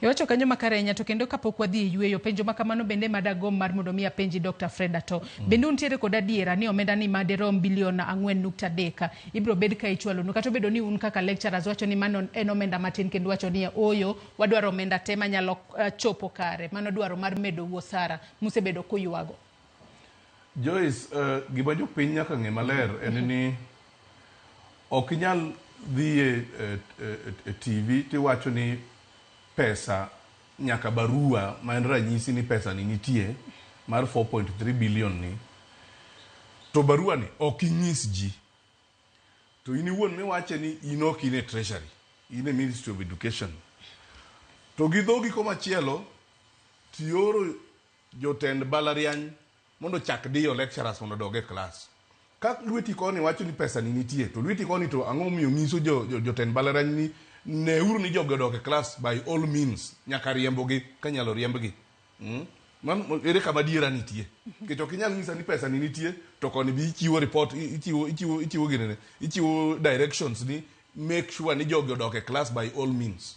Iwacho kanyo makare ahinya to kendo kapok wadhi e yueyo penjo ma kamano bende madagomb mar mondo mi apenji Dr. Fred Ato. Bende untiere kod adiera ni omenda ni maderom bilion 4.3 ibiro bed ka ichwalonu kata obedo ni un kaka lecturers wacho ni mano en omenda matin kendo wacho ni ooyo wadwaro omenda te manyalo chopo kare mano dwaro mar medo osara musebedo kuywago. Joyce, gima jopiny nyaka ng'e maler en ni ok inyal dhi e TV tiwacho ni pesa nyaka barua ma en ranyisi ni pesa ni nitie mar 4.3 billion ni to barua ni ok inyis ji to in iwuon miwache ni in ok in e treasury in e Ministry of Education to gi dhogi komachielo tioro jotend mbalariany mondo ochak diyo lecturers mondo odog e klas. Ka lweti koni wacho ni pesa ni nitie, to lweti koni to ang'o momiyo nyiso jo, jo, jotend mbalariany ni neuru ni jogi odok e klas by all means, nyaka riembogi kanyalo riembgi. Mm? Man, ere kama adiera nitie? Nikech ok inyal nyisa ni pesa ni nitie, to koni bi ichiwo report, ichiwo ginene, ichiwo directions ni make sure ni jogi odok e klas by all means.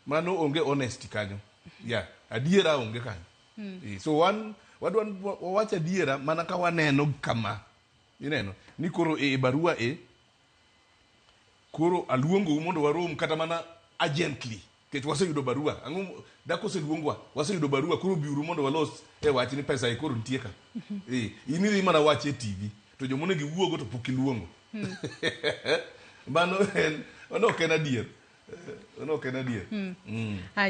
Mano onge honesty kanyo. Yeah, adiera onge kanyo. So wan wadwa wawach adiera mana ka waneno kama. Ineno ni koro e barua e koro aluongou mondo warom kata mana urgently nikech waseyudo barua. Ang'o dak oseluongwa waseyudo barua koro biuru mondo walos e wach ni pesa e koro nitie ka. In idhi mana wache e TV to joma onego iwuogo to pok iluongo. Mano en mano ok en adier. Mano ok en adier.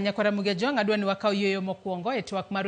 Nyakwara Mugia Jwang' adwa ni wakaw yueyo mokwongo e twak mar